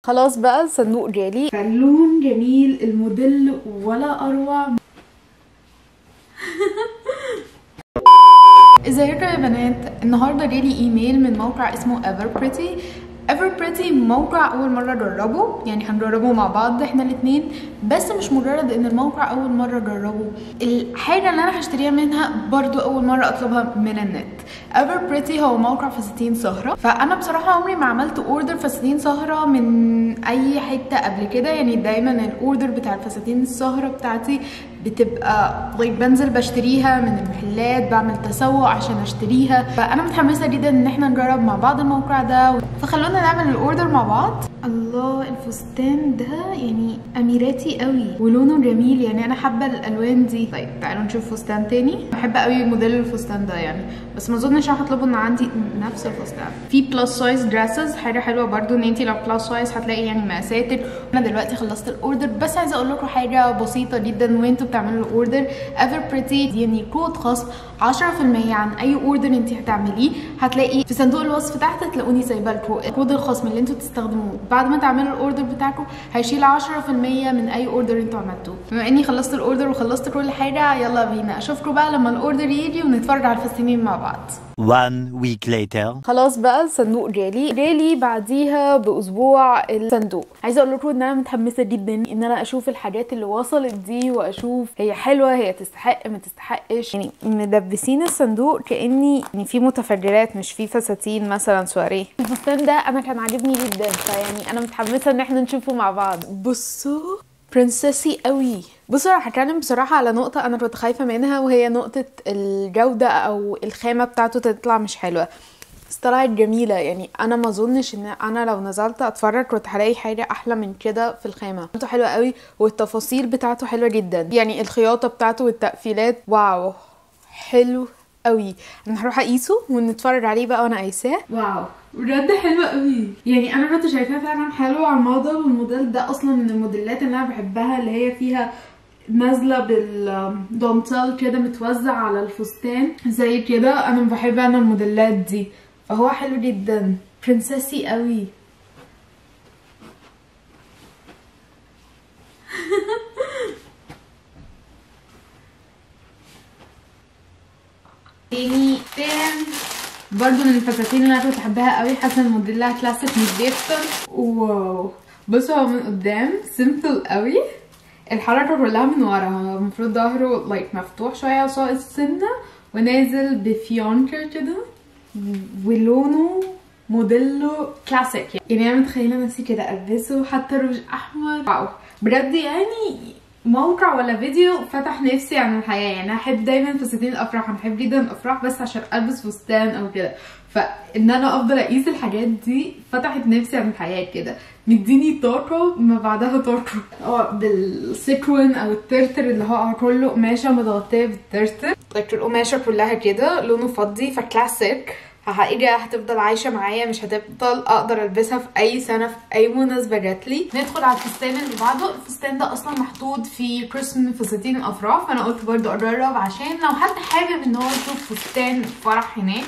خلاص بقى الصندوق جالي، فاللون جميل، الموديل ولا اروع. ازيكم يا بنات؟ النهارده جالي ايميل من موقع اسمه Everpretty. Everpretty موقع اول مرة اجربه، يعني هنجربه مع بعض احنا الاثنين، بس مش مجرد ان الموقع اول مرة اجربه، الحاجة اللي انا هشتريها منها برضو اول مرة اطلبها من النت. Everpretty هو موقع فساتين سهره، فانا بصراحة عمري ما عملت order فساتين سهره من اي حتة قبل كده، يعني دايما ال order بتاع الفساتين السهرة بتاعتي بتبقى بنزل بشتريها من المحلات، بعمل تسوق عشان اشتريها. فانا متحمسة جدا ان احنا نجرب مع بعض الموقع ده، فخلونا نعمل ال order مع بعض. الله، الفستان ده يعني اميراتي قوي ولونه جميل، يعني انا حابة الالوان دي. طيب تعالوا نشوف فستان تاني. بحب قوي موديل الفستان ده يعني، بس ما اظنش هطلبه ان عندي نفس الفستان. في plus size dresses، حاجة حلوة برده ان انتي لو plus size هتلاقي يعني مقاساتك. انا دلوقتي خلصت ال order، بس عايزه اقول لكم حاجة بسيطة جدا وانتوا بتعملوا ال order. Everpretty يعني كود خصم 10% عن اي order انتي هتعمليه، هتلاقي في صندوق الوصف تحت هتلاقوني سايبه لكم كود الخصم اللي انتوا تستخدموه بعد ما تعملوا ال order بتاعكم، هيشيل 10% من اي order انتوا عملتوه. بما اني خلصت ال order وخلصت كل حاجة، يلا بينا اشوفكم بقى لما ال order يجي ونتفرج على الفساتين مع بعض. 1 week later. خلاص بقى الصندوق جالي بعديها باسبوع الصندوق. عايزه اقول لكم ان انا متحمسة جدا ان انا اشوف الحاجات اللي وصلت دي، واشوف هي حلوة، هي تستحق ما تستحقش. يعني مدبسين الصندوق كاني يعني في متفجرات، مش في فساتين مثلا سواريه. الفستان ده انا كان عاجبني جدا، فيعني انا متحمسة ان احنا نشوفه مع بعض. بصوا princessy قوي. بصوا انا هتكلم بصراحة على نقطة انا كنت خايفة منها، وهي نقطة الجودة او الخامة بتاعته تطلع مش حلوة، بس طلعت جميلة. يعني انا ما اظنش ان انا لو نزلت اتفرج كنت هلاقي حاجة احلى من كده في الخامة. خامته حلوة قوي والتفاصيل بتاعته حلوة جدا، يعني الخياطة بتاعته والتقفيلات wow حلو قوي. انا هروح اقيسه ونتفرج عليه بقى وانا قايساه. wow بجد حلو قوي، يعني انا كنت شايفاه فعلا حلو على الموضة، والموديل ده اصلا من الموديلات اللي انا بحبها، اللي هي فيها نازله بالدانتيل كده متوزع على الفستان زي كده. انا بحب انا الموديلات دي، فهو حلو جدا، princessy قوي. تاني برضو من الفساتين اللي انا كنت بحبها قوي، حاسه ان موديلها كلاسيك مش بيكتر. wow بصوا هو من قدام simple قوي، الحركة كلها من ورا، هو المفروض ظهره like مفتوح شوية وساقط سنة ونازل بفيونكر كده، ولونه موديله كلاسيك. يعني انا متخيله نفسي كده البسه حتى روج احمر. wow بجد يعني موقع ولا فيديو فتح نفسي عن الحياة. يعني انا احب دايما فساتين الافراح، انا بحب جدا الافراح بس عشان البس فستان او كده، فان انا افضل اقيس الحاجات دي فتحت نفسي عن الحياة كده، مديني طاقة ما بعدها طاقة. بال sequin او الترتر اللي هو كله قماشة متغطيه بالترتر، القماشه كلها كده لونه فضي، فكلاسيك. حقيقة هتفضل عايشة معايا، مش هتفضل اقدر البسها في اي سنة في اي مناسبة جاتلي. ندخل على الفستان اللي بعده. الفستان ده اصلا محطوط في قسم فساتين الافراح، فانا قلت برضو اجرب عشان لو حد حابب ان هو يشوف فستان فرح هناك.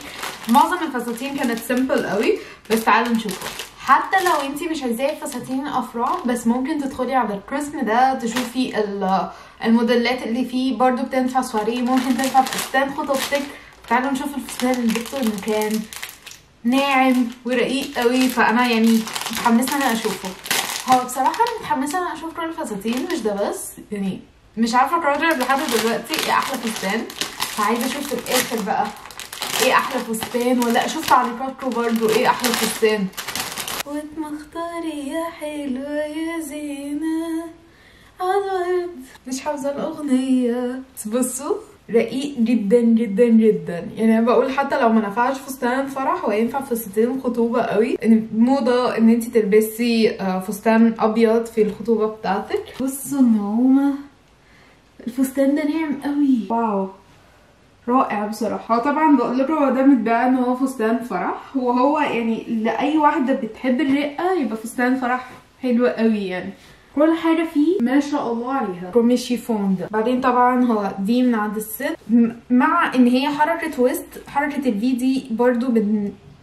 معظم الفساتين كانت simple قوي، بس تعالوا نشوفه. حتى لو انتي مش عايزاه فساتين الافراح، بس ممكن تدخلي على القسم ده تشوفي الموديلات اللي فيه، برضو بتنفع سواريه، ممكن تنفع فستان خطوبتك. تعالوا نشوف الفستان اللي جبته، انه كان ناعم ورقيق قوي، فانا يعني متحمسة ان انا اشوفه. هو بصراحة انا متحمسة ان انا اشوف كل الفساتين، مش ده بس، يعني مش عارفه اقرر لحد دلوقتي ايه احلى فستان، فعايزه اشوف في الاخر بقى ايه احلى فستان، ولا اشوف تعليقاتكم برضو ايه احلى فستان. واتمختاري يا حلوة يا زينة على الورد، مش حافظه الاغنية. بصوا رقيق جدا جدا جدا، يعني انا بقول حتى لو ما نفعش فستان فرح هو ينفع فستان خطوبه قوي. ان موضة ان انت تلبسي فستان ابيض في الخطوبة بتاعتك. بصوا النعومه، الفستان ده ناعم قوي، wow رائع بصراحة. طبعا بقول لكم هو ده متباع ان هو فستان فرح، وهو يعني لاي واحدة بتحب الرقة يبقى فستان فرح حلو قوي، يعني كل حاجة فيه ما شاء الله عليها. رومي شيفون ده. بعدين طبعا هو دي من عند الست، مع ان هي حركة وسط، حركة ال V دي برضو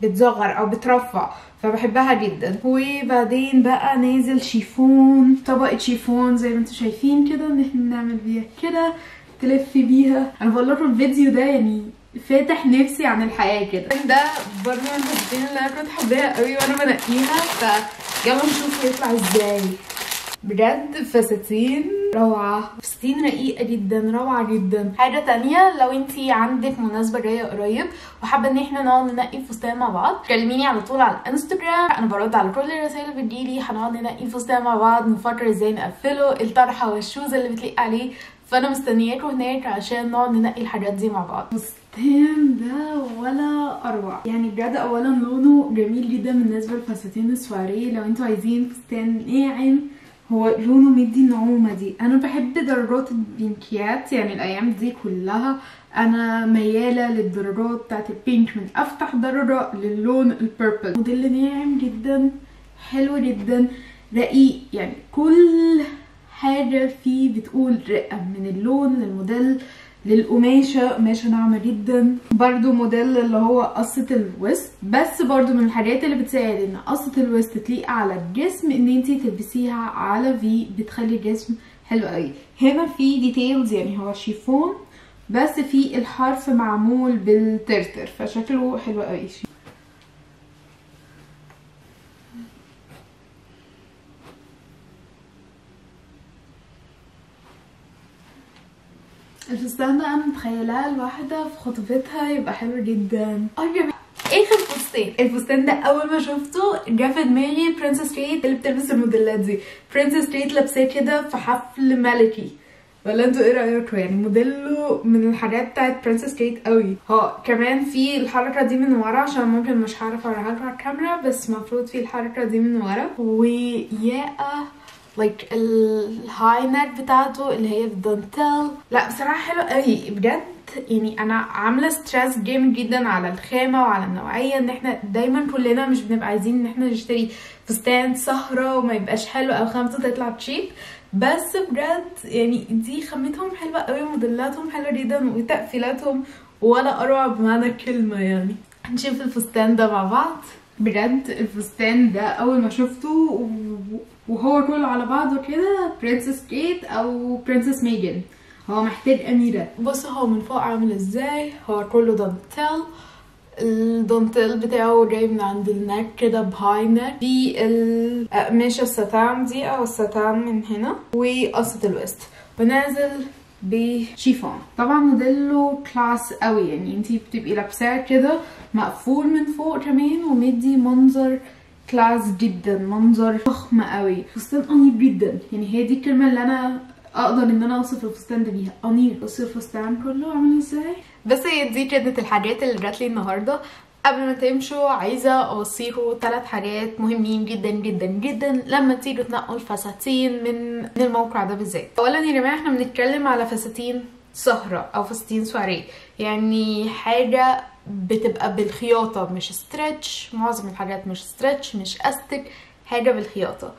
بتصغر او بترفع، فبحبها جدا. وبعدين بقى نازل شيفون، طبقه شيفون زي ما انتم شايفين كده، ان احنا نعمل بيها كده، تلفي بيها. انا بقول لكم الفيديو ده يعني فاتح نفسي عن الحياة كده. ده برضه من الفساتين اللي انا كنت حباها قوي وانا بنقيها، فيلا نشوف هيطلع ازاي. بجد فساتين روعة، فساتين رقيقة جدا، روعة جدا. حاجة تانية، لو انتي عندك مناسبة جاية قريب وحابة ان احنا نقعد ننقي فستان مع بعض، كلميني على طول على الانستجرام، انا برد على كل الرسائل اللي بتجيلي. هنقعد ننقي فستان مع بعض، نفكر ازاي نقفله، الطرحة وال shoes اللي بتليق عليه، فانا مستنياكم هناك عشان نقعد ننقي الحاجات دي مع بعض. الفستان ده ولا اروع يعني بجد. اولا لونه جميل جدا بالنسبة للفساتين السواريه، لو انتوا عايزين فستان ناعم هو لونه مدي النعومه دي. انا بحب درجات البينكيات، يعني الايام دي كلها انا مياله للدرجات بتاعت ال pink، من افتح درجه للون ال purple. موديل ناعم جدا، حلو جدا، رقيق، يعني كل حاجة فيه بتقول رقه، من اللون للموديل للقماشه، قماشة ناعمة جدا. برضو موديل اللي هو قصة الوسط، بس برضو من الحاجات اللي بتساعد ان قصة الوسط تليق على الجسم ان انتي تلبسيها على V، بتخلي الجسم حلو قوي. هنا في details، يعني هو شيفون بس في الحرف معمول بالترتر، فشكله حلو قوي. الفستان ده انا متخيلاه لواحدة في خطوبتها يبقى حلو جدا. اخر فستان، الفستان ده اول ما شفته جه في دماغي Princess كيت اللي بتلبس الموديلات دي. Princess كيت لابساه كده في حفل ملكي، ولا انتوا ايه رايكم؟ يعني موديله من الحاجات بتاعت Princess كيت قوي. هو كمان في الحركة دي من ورا، عشان ممكن مش هعرف اوريها لكم على الكاميرا، بس المفروض في الحركة دي من ورا. وياقه like ال high neck بتاعته اللي هي بالدانتيل. لا بصراحة حلو قوي بجد. يعني انا عامله stress جامد جدا على الخامة وعلى النوعية، ان احنا دايما كلنا مش بنبقى عايزين ان احنا نشتري فستان سهره وما يبقاش حلو او خامته تطلع cheap، بس بجد يعني دي خامتهم حلوة قوي، وموديلاتهم حلوة جدا، وتقفيلاتهم ولا اروع بمعنى الكلمة. يعني هنشوف الفستان ده مع بعض. بجد الفستان ده اول ما شفته وهو كله على بعضه كده Princess كيت او Princess ميجن، هو محتاج اميره. بص هو من فوق عامل ازاي، هو كله دانتيل، الدانتيل بتاعه جاي من عند ال neck كده ب high neck، في القماشه الستان دي او الستان من هنا، وقصة الوسط، ونازل بشيفون. طبعا موديله class قوي، يعني انتي بتبقي لابساه كده مقفول من فوق كمان، ومدي منظر class جدا، منظر فخم قوي. فستان انيق جدا، يعني هي دي الكلمة اللي انا اقدر ان انا اوصف الفستان ده بيها، انيق. بصي الفستان كله عامل ازاي. بس هي دي كانت الحاجات اللي جاتلي النهارده. قبل ما تمشوا عايزه اوصيكوا 3 حاجات مهمين جدا جدا جدا لما تيجوا تنقوا الفساتين من الموقع ده بالذات. اولا يا جماعة احنا بنتكلم على فساتين سهره او فساتين سواريه، يعني حاجة بتبقى بالخياطه مش stretch، معظم الحاجات مش stretch مش استك، حاجة بالخياطه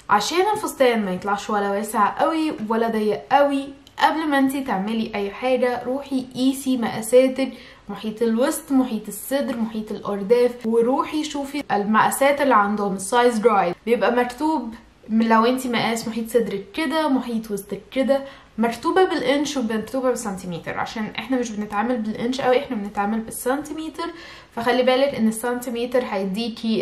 عشان الفستان ما يطلعش ولا واسع قوي ولا ضيق قوي. قبل ما انتي تعملي اي حاجة روحي قيسي مقاساتك، محيط الوسط، محيط الصدر، محيط الارداف، وروحي شوفي المقاسات اللي عندهم. ال size guide بيبقى مكتوب لو انتي مقاس محيط صدرك كده، محيط وسطك كده، مكتوبة بالانش ومكتوبه بالسنتيمتر، عشان احنا مش بنتعامل بالانش قوي، احنا بنتعامل بالسنتيمتر. فخلي بالك ان السنتيمتر هيديكي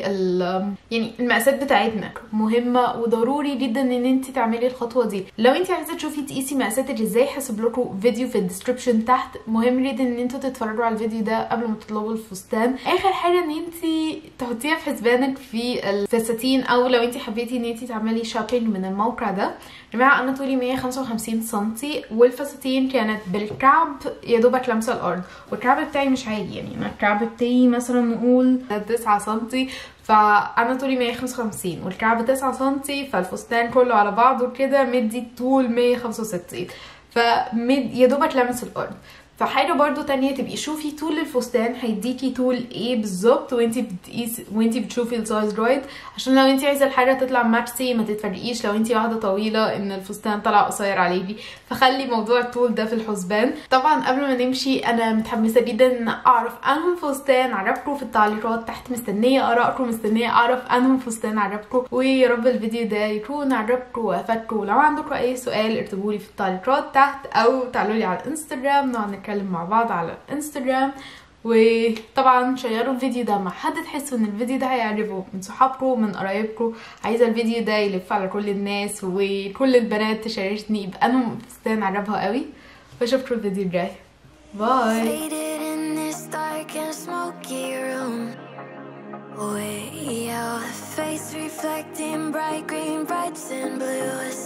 يعني المقاسات بتاعتنا مهمة، وضروري جدا ان انت تعملي الخطوة دي. لو انت عايزه تشوفي تقيسي مقاساتك ازاي هسيب لكم فيديو في ال description تحت، مهم جدا ان انتوا تتفرجوا على الفيديو ده قبل ما تطلبوا الفستان. اخر حاجة ان انت تحطيها في حسبانك في الفساتين، او لو انت حبيتي ان انت تعملي shopping من الموقع ده. يا جماعة انا طولي 155 سنتي، والفساتين كانت بالكعب يا دوبك لامسه الارض، والكعب بتاعي مش عالي، يعني انا الكعب بتاعي مثلا نقول 9 سنتي، فانا طولي 155 والكعب 9 سنتي، فالفستان كله على بعضه كده مدي طول 165، فمد يا دوبك لامس الارض. فحاجه برضو تانية تبقي شوفي طول الفستان هيديكي طول ايه بالظبط وانتي بتقيس وانتي بتشوفي ال size guide، عشان لو انتي عايزه الحاجة تطلع ماكسي ما تتفرقيش لو انتي واحدة طويلة ان الفستان طلع قصير عليكي. فخلي موضوع الطول ده في الحسبان. طبعا قبل ما نمشي انا متحمسة جدا ان اعرف انهم فستان عجبكم في التعليقات تحت، مستنيه ارائكم، مستنيه اعرف انهم فستان عجبكم، ويا رب الفيديو ده يكون عجبكم وافادكم. ولو عندكم اي سؤال اكتبولي في التعليقات تحت او تعالوا لي على الانستجرام نقعد نتكلم مع بعض على الانستجرام. وطبعا شيروا الفيديو ده مع حد تحسوا ان الفيديو ده هيعجبه من صحابكم من قرايبكم. عايزه الفيديو ده يلف على كل الناس وكل البنات تشاركني بانهم فستان عجبها قوي. واشوفكم الفيديو الجاي. باي. Face reflecting bright green, brights and blues.